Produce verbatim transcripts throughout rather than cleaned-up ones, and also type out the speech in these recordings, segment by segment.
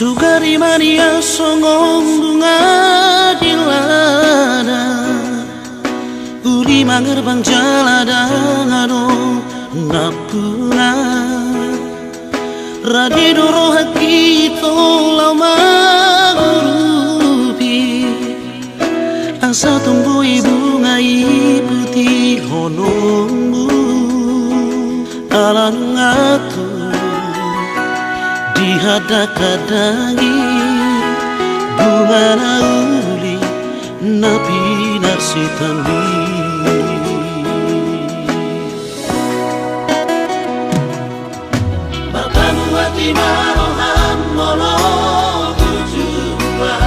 Sugari manias songon bunga di ladang, uli mangerbang jala dang adong nampuna. Rade do rohangki tong laho mangurupi, asa tung boi bunga i putihononmu. Ala nunga tung dihadang-hadangi bunga na uli na pinarsitambi. Marpamuati ma roham molo hujua,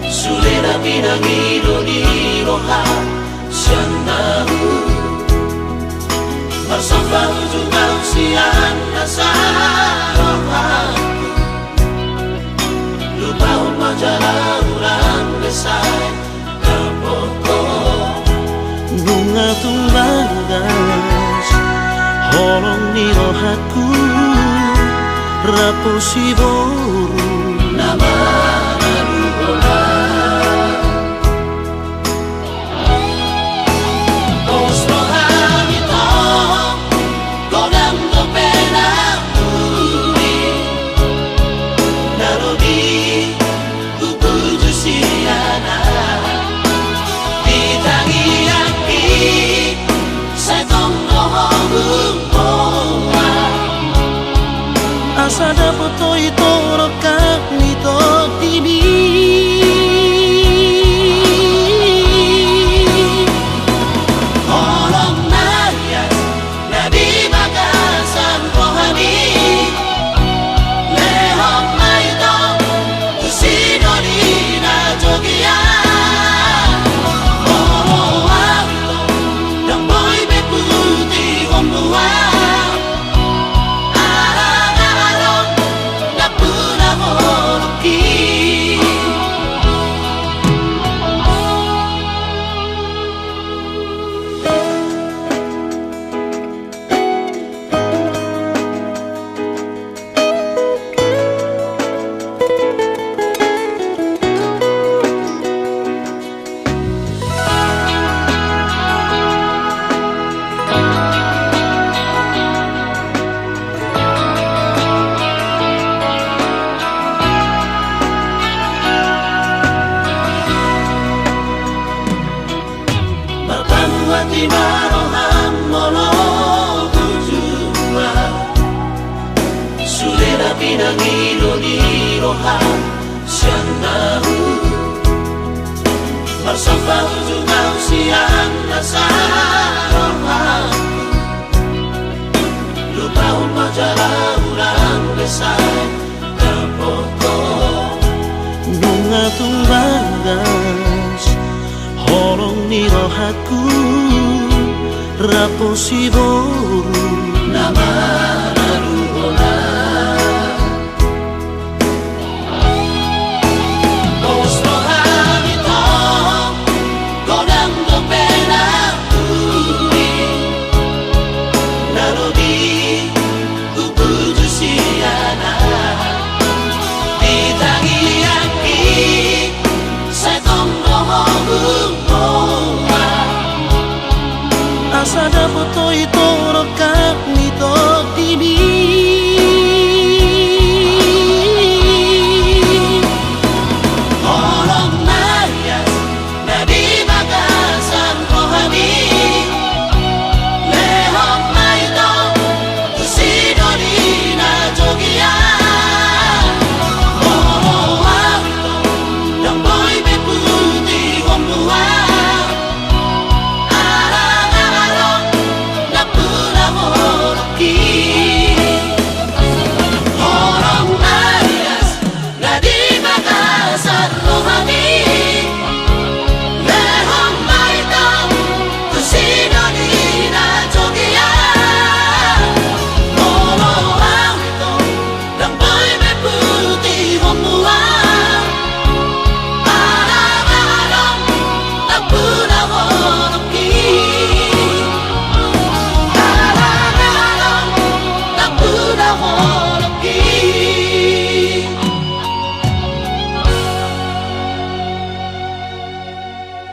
sude na pinangido ni roha sian ahu. Marsomba ujung ahu sian nasa rohangku, lupahon ma jala hurang be sai. Nunga tung bagas holong ni rohangku, rapo siboru na manalu holan. Pos rohami tong, godang dope na uli, na lobi hutuju sian ahu. Di tangiangki sai tong do ho huboan, asa dapot ho i tong rongkap ni tondimi. Holong na ias na di bagasan rohami, lehon ma i tong tu sinodi na jogia. Molo ahu i tong, ndang boi be putihon mua, ala nga adong nampuna holongki. Marpamuati ma roham molo hujua, sude na pinangido ni roha sian ahu. Marsomba ujung ahu sian nasa rohangku, lupahon ma jala hurang be sai. Nunga tung bagas holong ni rohangku, rapo siboru na manalu holan. Pos rohami tong, godang dope na uli, na lobi